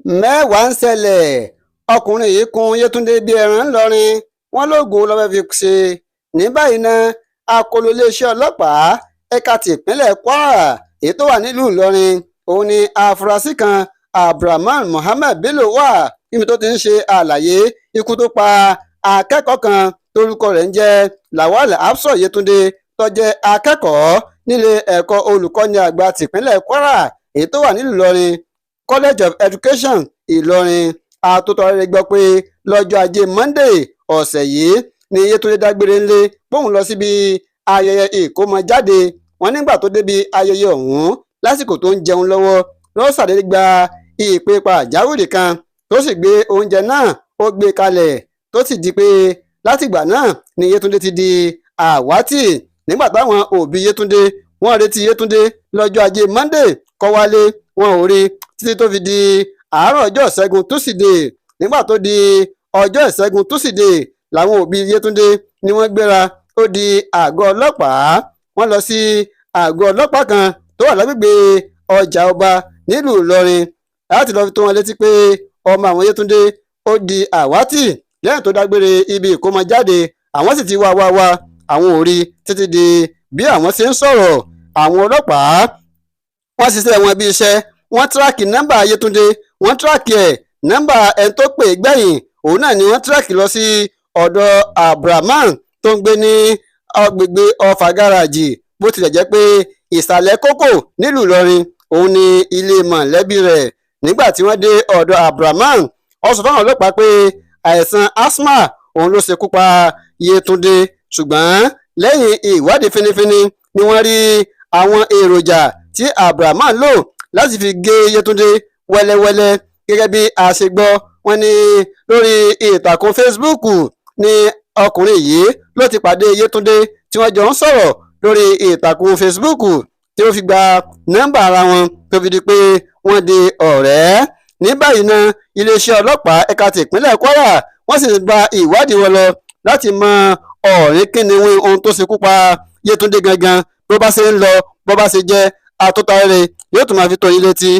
Mẹ́wàá ń ṣẹlẹ̀, ọkùnrin yìí kún Yétúndé bíi ẹran ńlọrọrin, wọn lóògùn ló fẹ́ẹ́ fi ṣe. Ní báyìí ná, akọlù iléeṣẹ́ ọlọ́pàá ẹ̀ka tìpínlẹ̀ Kwara èyí tó wà nílùú Ìlọrin òun ni àfúrásì kan Abdulrahman Mohammed Bello wà níbi tó ti ń ṣe àlàyé ikú tó pa akẹ́kọ̀ọ́ kan tórúkọ rẹ̀ ń jẹ́ Lawal Hafsat Yétúndé, tó jẹ́ akẹ́kọ̀ọ́ nílé ẹ̀kọ́ olùkọ́ni àgbà tìpínlẹ̀ Kwara èyí tó wà nílùú Ìlọrin, College of Education, Ìlọrin. Àtòtọ́rẹ́ gbọ́ pé lọ́jọ́ ajé Monday ọ̀sẹ̀ yìí ni Yétúndé dágbére ńlé bóun lọ síbi ayẹyẹ ìkómọjáde wọn. Nígbà tó débi ayẹyẹ ọ̀hún, lásìkò tó ń jẹun lọ́wọ́ ló ṣàdédé gba ìpè pàjáwìrì kan, tó sì gbé oúnjẹ náà, ó gbé kalẹ̀, tó sì di pé látìgbà náà ni Yétúndé ti di àwátì. Nígbà táwọn òbí Yétúndé wọ́n retí Yétúndé lọ́jọ́ ajé Monday kó wálé, wọn ò rí títí tó fi di àárọ̀ ọjọ́ ìṣẹ́gun túsídẹ̀ẹ́. Nígbà tó di ọjọ́ ìṣẹ́gun túsídẹ̀ẹ́ làwọn òbí Yétúndé ni wọ́n gbéra, ó di àgọ́ ọlọ́pàá. Wọ́n lọ sí àgọ́ ọlọ́pàá kan tó wà lágbègbè ọjà ọba nílùú Ìlọrin láti lọ́ọ́ fi tó wọn létí pé ọmọ àwọn Yétúndé ó di àwátì lẹ́yìn tó dágbére ibi ìkómọjáde, àwọn sì ti wá wá wá, àwọn ò rí títí di bí àwọn ṣe ń sọ̀rọ̀. Àwọn ọlọ́pàá wọ́n ṣiṣẹ́ wọn bí iṣẹ́, wọ́n track nọ́mbà Yétúndé, wọ́n track ẹ̀, nọ́mbà ẹni tó pè gbẹ̀yìn òun náà ni wọ́n track lọ sí ọ̀dọ̀ Abdulrahman tó ń gbé ní agbègbè Ọ̀fà gáràjì, bó tilẹ̀ jẹ́ pé ìsàlẹ̀ kókò nílùú Ìlọrin òun ni ilé mọ̀lẹ́bí rẹ̀. Nígbà tí wọ́n dé ọ̀dọ̀ Abdulrahman, ó sọ fáwọn ọlọ́pàá pé àìsàn asthma òun ló ṣekú pa Yétúndé. Ṣùgbọ́n lẹ́yìn ìwádìí finifini ni wọ́n rí àwọn èròjà tí Abdulrahman lò láti fi gé Yétúndé wẹ́lẹ́wẹ́lẹ́. Gẹ́gẹ́ bí a ṣe gbọ́, wọ́n ní lórí ìtàkùn Facebook ní ọkùnrin yìí ló ti pàdé Yétúndé, tí wọ́n jọ ń sọ̀rọ̀ lórí ìtàkùn Facebook, tí ó fi gba nọ́mbà ara wọn, tó fi di pé wọ́n di ọ̀rẹ́. Ní báyìí ná, iléeṣẹ́ ọlọ́pàá ẹ̀ka ti ìpínlẹ̀ Kwara wọ́n sì gba ìwádìí wọn lọ láti mọ ọ̀rìn kìnìún ohun tó ṣekú pa Yétúndé gangan. Bó bá ṣe ń lọ, bó bá ṣe jẹ́, àtúntàrẹ yóò tún máa fi tó yín létí.